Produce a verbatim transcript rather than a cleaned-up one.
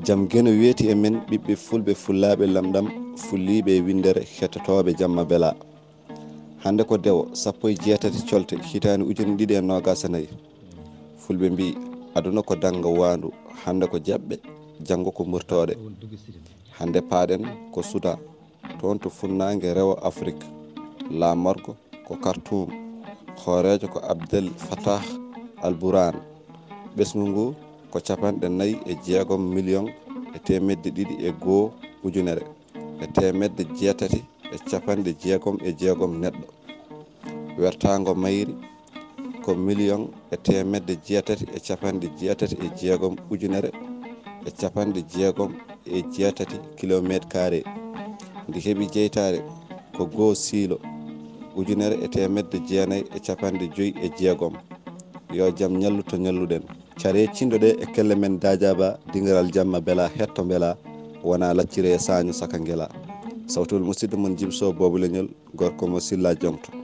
Jam geno weeti e men ɓiɓɓe fulɓe fullaaɓe lamɗam fulliiɓe e winndere hettotooɓe jamma belaa. Hannde ko dewo sappo e jeetati colte hitaani ujine ɗiɗi e noogaas e nayi. Fulɓe mbii aduna ko dannga waandu, hannde ko jaɓɓe, janngo ko murtooɗe. Hannde paaɗen ko Sudan, toon to funnaange rewo Afrik. Laamorgo ko Kartuum, hooreejo ko Abdel Fattah al Burhan. Ɓesngu ngu ko capanɗe nayi e jeegom miliyoŋ e teemedde ɗiɗi e goo ujunere e teemedde jeetati e capanɗe jeegom e jeegom neɗɗo. Wertaango mayri ko miliyoŋ e teemedde jeetati e capanɗe jeetati e jeegom ujunere e capanɗe jeegom e jeetati kilomeeter kaare. Ndi heɓi jeytaare ko goo siilo ujunere e teemedde jeenayi e capanɗe joyi e jeegom. Yo jam ñallu to ñalluɗen. Care cindoɗe e kelle men Dajaba dingiral jamma bela hetto bela wona laccire e saño saka ngela. Sawtul musidɗo mon Jibso Bobo Leñol, gorko mo Silla Jongto.